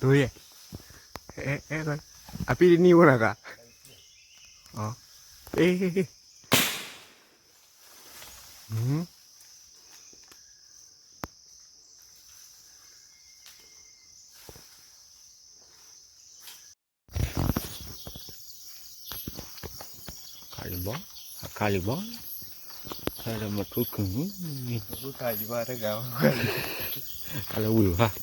ဒိယဲၢ်, အဲ အဲ အပံတနံၣ်ဝဲနၤကါ, အ အ့ ခါလံဘီ, အခါလံဘီ, ခါလၢမထိၣ်ခုၣ်မုၢ်, ခါလၢဝံၤဘၣ်.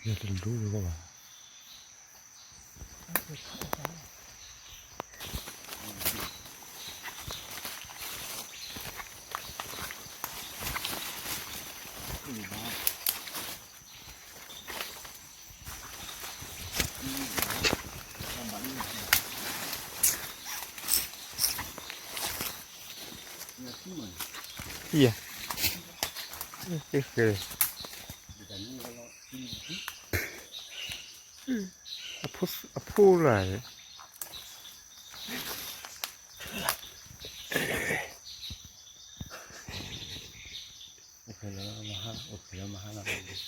ယတလိၣ်ဘၣ်. ယဲ, အဖိလၢ်, လံၣ်ဘီအိၣ်, လံၣ်ဘီအိၣ်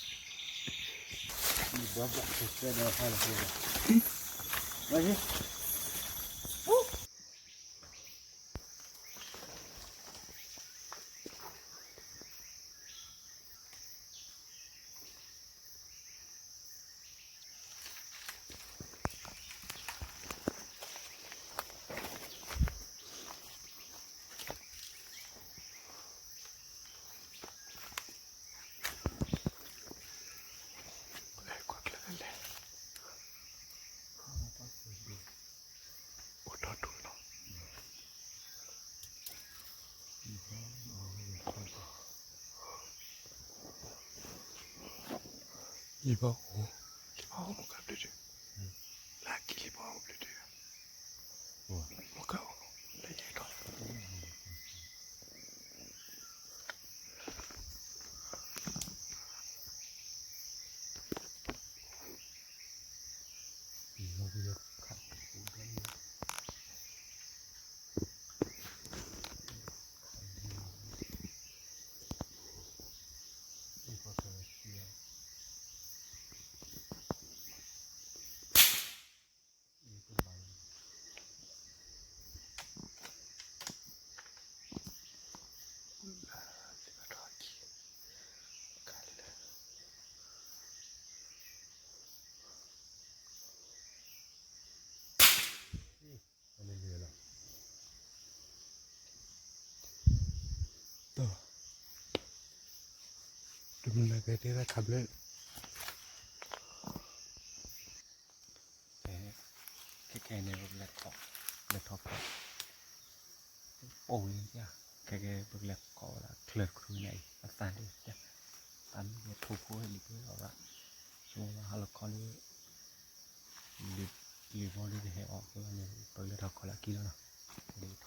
မူကဘျုးဒု, လၢက့ၤလံၣ်ဘီအိၣ်ဘျုးဒု, မူကအိၣ်, လၢယဲၢ်ထီၣ် တမုၢ်လၢ်ကဲတ့ၢ်သးခးဘျဲၣ်, ခဲခဲန့ၣ် ပကလဲၤခီ, လဲၤထီၣ်ခီ, ပိၢ်ဝဲ, ခဲခဲပကလဲၤခီဝဲဒၣ်ချၢတခုန့ၣ်အံၤ အသၣ်ဒ်, သၣ်မ့ၢ်ထိၣ်ဖိဝဲလံၤပှဲၤအီၤရၣ်, ဆိဟါလီၤခီလၢ လံၤဘီဒုကဟဲအီၣ်ဖဲန့ၣ် ပကလဲၤထီၣ်ခီလၢအကံၢ်လီၤနီၤ, ပကလဲၤထီၣ်လီၤ.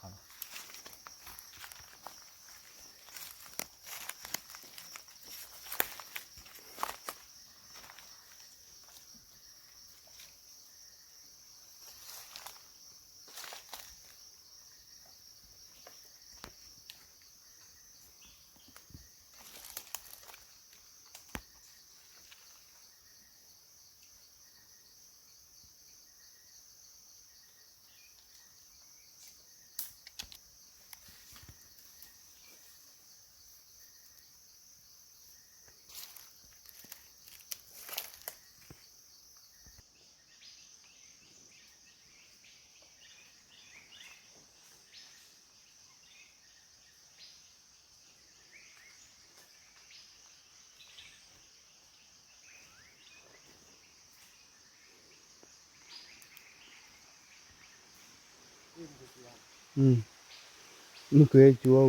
မုၢ်ကဲကၠီဝံၤ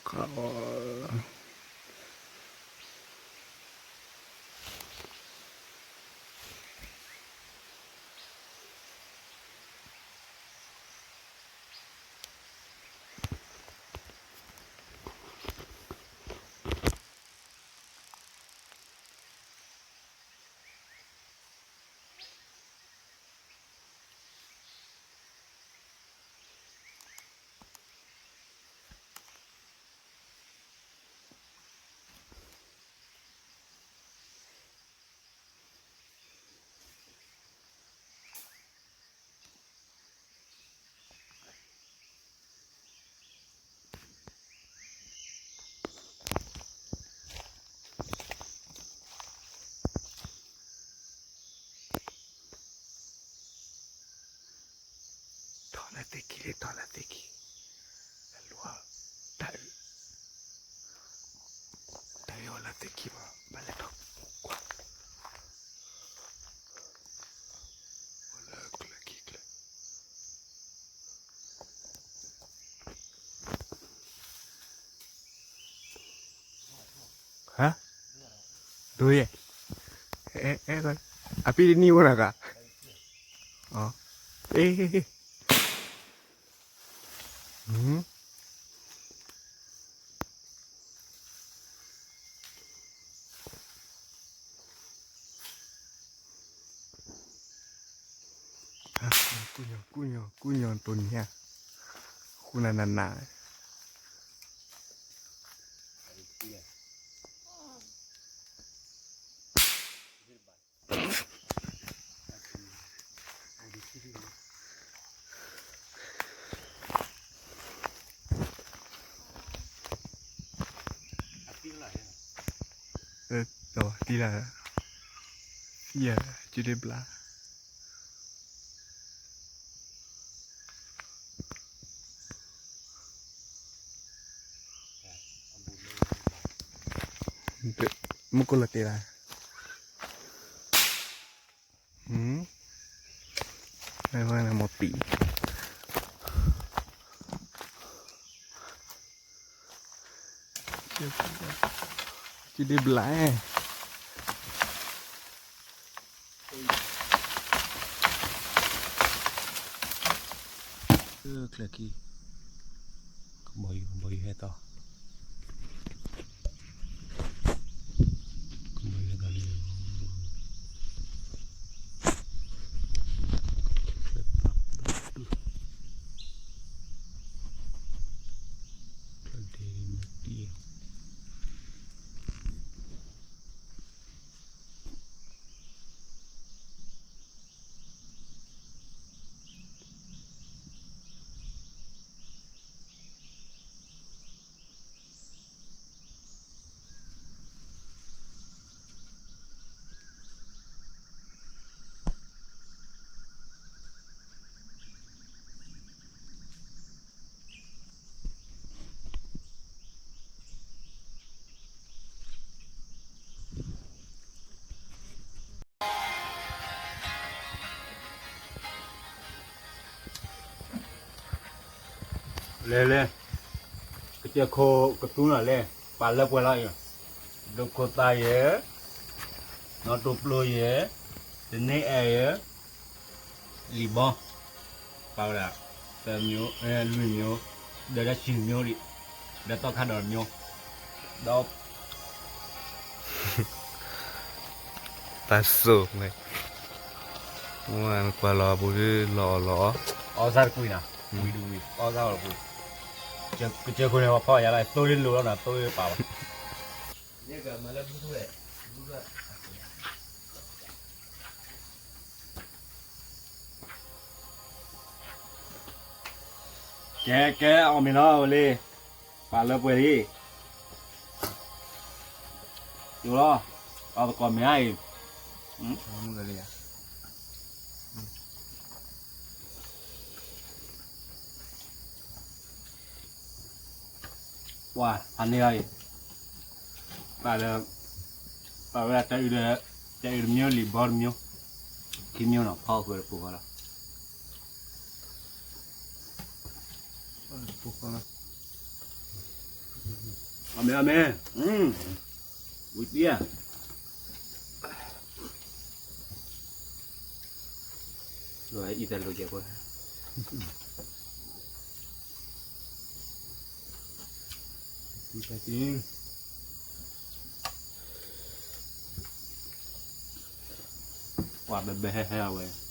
ခါအီၤထီၣ်လၢသ့ၣ်ခံလံ ထီၣ်လၢသ့ၣ်ခံ တၢ်အုး, တၢ်အုးအီၤလၢသ့ၣ်ခံဘၣ်, ဘၣ်လဲၤထီၣ်ကွၢ်, အိၣ်လၢကျဲခံကျဲ, ဟါ, ဒိယဲၢ်, အဲ အဲ အပံတနံၣ်ဝဲနၤကါ, အ အ့ ကူညီ ကူညီ ကူညီ တိၢ်ညါ, ဃူနၤနၤနၤ, တံၢ်လၢ်, သံယၤ, ကဒ့ဘျါ. မူခိၣ်လီၤတဲာ်လၢ, မ့ၢ်ဝဲနမီၢ်ပံၤ, ကဒ့ဘျါ. ချၢခံ, ကဘီယူၤ ကဘီယူၤဟဲသီၣ်, ကဘီယူၤဟဲသီၣ်လံ, ချၢပာ်ပာ်ဒူၣ်, ချၢဒ့မတံၢ်. လဲၤလဲၤ, ကစၢၢ်ခိၣ်ကသူနၤလဲၣ်, ပာ်လၢပှဲၤလီၤအံၤ, ဒိခိၣ်သၣ်ယဲၢ်, နီၣ်တိၢ်ပျိယဲၢ်, တန့အဲၣ်ယဲၢ်, လံာ်ဘီ, ပာ်ဝဲဒၣ် သၢမျိုး, လွံၢ်မျိုး, ဒီးတဆံမျိုးဒံး, ဒီးသီခါဒီးတမျိုး, ဒီး တၢ်စိၣ်မ့ၢ်, ကွၢ်လီၤအပူၤလီၤအီၣ်လီၤအီၣ်, အီၣ်စၢ်တကွံနၤ, ဝံၤဒုဝံၤ အီၣ်စၢ်အီၣ်တကွံ, ကစၢၢ်ခိၣ်န့ၣ် ပှၤဖီၣ်ယၤလၢ သိလ့လိာ်လီၤနၤ သိလ့ပာ်ဘၣ်. ကဲ ကဲ အီၣ်မ့ၤလီၤဝဲလံ, ပာ်လၢပှဲၤလံ, ယိၤလီၤ, အီၣ်သကိးမ့ၤအံၤ, ပှၤ ဟးန့ၢ်အံၤ, ပာ်လၢ, ပာ်ဝဲဒၣ်တၢ်အုးဒီး, တၢ်အုးတမျိုး လံာ်ဘီတမျိုး, ခံမျိုးနီၤ ဖီအီၣ်ဃုာ်တပူၤဃီလီၤ. အမ့ၢ် အမ့ၢ်, ဝံၤတံၢ်ဧါ. လီၤအံၤတၢ်လိၤကဲပှၤ, ပှၤဘဲဘဲဟဲဟဲအဝဲ